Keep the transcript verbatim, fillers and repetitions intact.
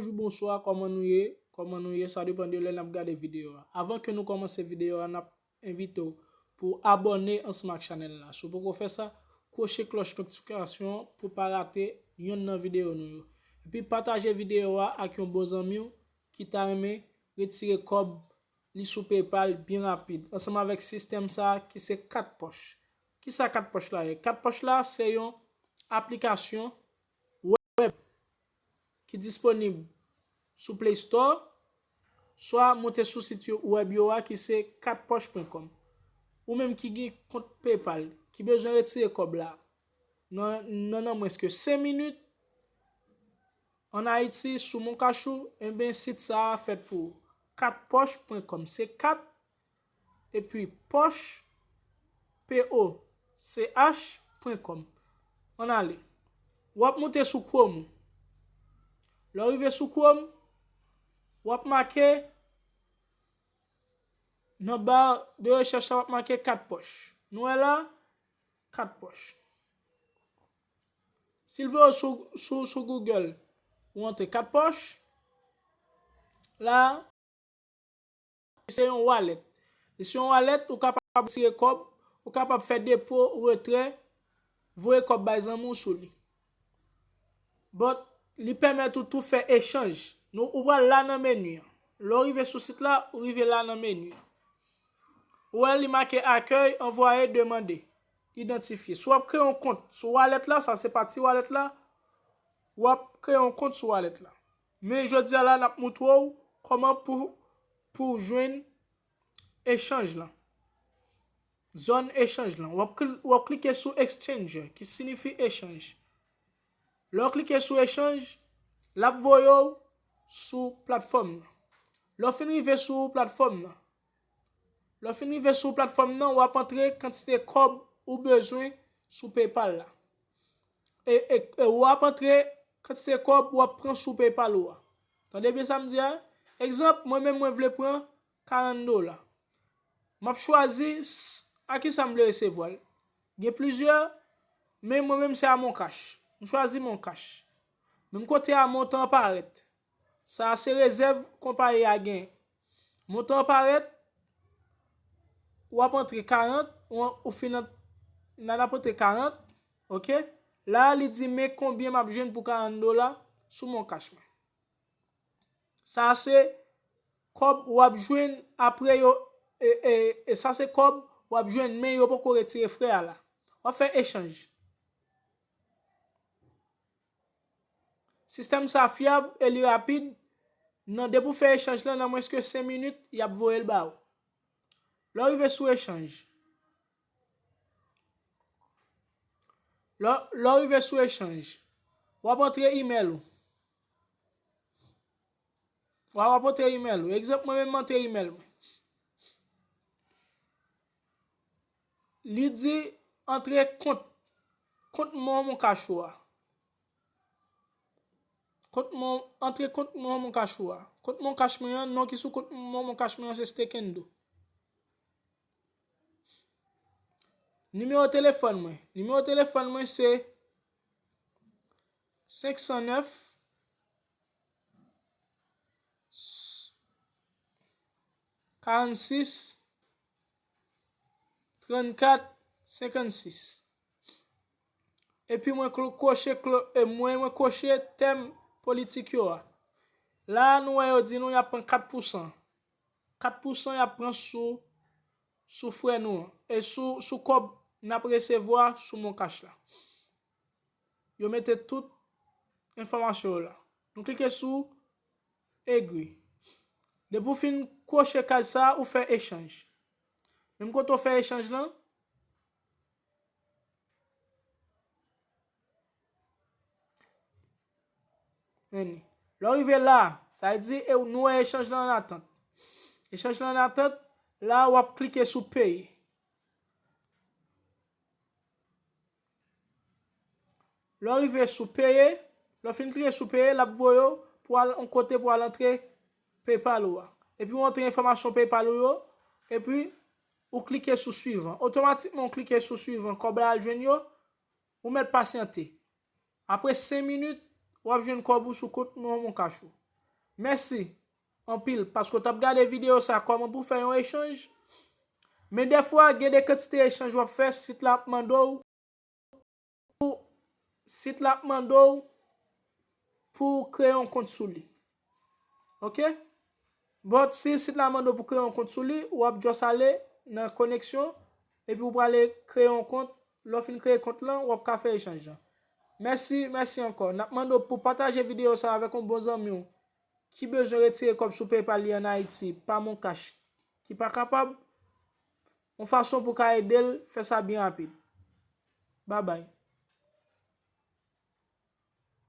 Bonjou, bonswa, kòman nou ye? Kòman nou ye? Sa depann de lè n ap gade videyo a. Avan ke nou kòmanse videyo a, n ap envite w pou abòne ansanm ak chanèl la. Si w poko fè sa, kwoche klòch notifikasyon pou pa rate yonn nan videyo nou yo. Epi pataje videyo a ak yon bon zanmi w ki ta renmen retire kòb li sou PayPal byen rapid, ansanm avèk sistèm sa a ki se kat pòch. Kisa kat pòch la ye? Kat pòch la se yon aplikasyon wèb ki disponib sou Play Store, swa moute sou sit yo, wèb yo a ki se kat pòch pwen kòm. Ou menm ki gen kont PayPal, ki bezwen retire kòb la nan, nan, nan mwens ke senk minit, ann Ayiti, sou Moncash ou, enben, sit sa a fèt pou ou. Kat pòch pwen kòm. Se kat, epi pòch, P O C H pwen kòm. Ann ale. W ap moute sou Chrome ou. Lè w rive sou Chrome, w ap make nan ba de rechèch la, w ap make kat pòch. Nou wè la, kat pòch. Si l voye w sou, sou, sou Google, ou antre kat pòch. La, se yon wallet. Li se yon wallet, ou kapab retire kòb, ou kapab fè depo, retrè, voye kòb bay zanmi w sou li. But, li pèmèt ou tou fè echanj. Nou, ou pral la nan meni an. Lè w rive sou sit la, ou rive la nan meni an. Ou wè li make accueil, envoyer, demander, identifier. Si w ap kreye yon kont sou wallet la, sa se pa ti wallet la, w ap kreye yon kont sou wallet la. Men jodi a la, n ap moutre w kòman pou, pou w jwenn echanj lan. Zòn echanj lan. W ap kl-, w ap klike sou exchanger, ki siyifi echanj. Lè w klike sou echanj, l ap voye w sou platfòm nan. Lè w fin rive sou platfòm nan, lè w fin rive sou platfòm nan, w ap antre kantite kòb ou bezwen sou PayPal la. E, e, e w ap antre kantite kòb w ap pran sou PayPal ou a. Tande byen sa m di a? Egzanp, mwen menm mwen vle pran karant dola. M ap chwazi s-, a kisa m vle resevwa l. Gen plizyè, men mwen menm se a Moncash. M chwazi Moncash. Menm kote a montan an parèt. Sa a se rezèv konpayi a gen. Montan an parèt, w ap antre karant, ou, ou fin ant-, nan ap antre karant, oke? La, li di men konbyen m ap jwenn pou karant dola sou Moncash mwen. Sa a se kòb w ap jwenn apre yo, e, e, e sa se kòb w ap jwenn, men yo poko retire frè a la. W ap fè echanj. Sistèm sa fyab e li rapid. Nan, depi w fè echanj lan, nan mwens ke senk minit, y ap voye l ba ou. Lè w rive sou echanj, lè, lè w rive sou echanj, w ap antre imèl ou. W ap antre imèl ou. Egzanp, mwen menm, m antre imèl mwen. Li di antre kont, kont Mon Moncash ou a. Kont Mon, antre kont Mon Moncash ou a. Kont Moncash mwen an, non ki sou kont Mon Moncash mwen an se Stekendo. Nimewo telefòn mwen. Nimewo telefòn mwen se senk san nèf, karannsis, trannkat, senkannsis. Epi mwen klo-, kwoche klo-, e mwen, mwen kwoche tèm politik yo a. La a, nou wè yo di nou y ap pran kat pousan. Kat pousan y ap pran sou, sou frè nou an. E sou, sou kòb n ap resevwa sou Moncash la. Yo mete tout enfòmasyon yo la. Nou klike sou agree. Depi w fin kwoche kaz sa a, ou fè echanj. Menm kote w fè echanj lan, men li. Lè w rive la, sa vle di, e nou wè echanj lan an atant. Echanj lan an atant, la w ap klike sou peye. Lè w rive sou peye, lè w fin klike sou peye, l ap voye w pou al yon kote pou al antre PayPal ou a. Epi w antre enfòmasyon PayPal ou yo, epi ou klike sou swivan. Otomatikman, w klike sou swivan, kòb la al jwenn yo, ou mèt pasyante. Apre senk minit, w ap jwenn kòb ou sou kont Mon Moncash ou. Mèsi anpil paske w t ap gade videyo sa, kòman pou fè yon echanj. Men dèfwa, gen de kantite echanj w ap fè, sit la ap mande w pou, sit la ap mande w pou w kreye yon kont sou li. Oke? But si sit la mande w pou kreye yon kont sou li, w ap just ale nan koneksyon, epi w prale kreye yon kont. Lè w fin kreye kont lan, w ap ka fè echanj lan. Mèsi, mèsi ankò. N ap mande w pou pataje videyo sa avèk yon bon zanmi w ki bezwen retire kòb sou PayPal li ann Ayiti pa MonCash, ki pa kapab, yon fason pou ka ede l fè sa byen rapid. Babay.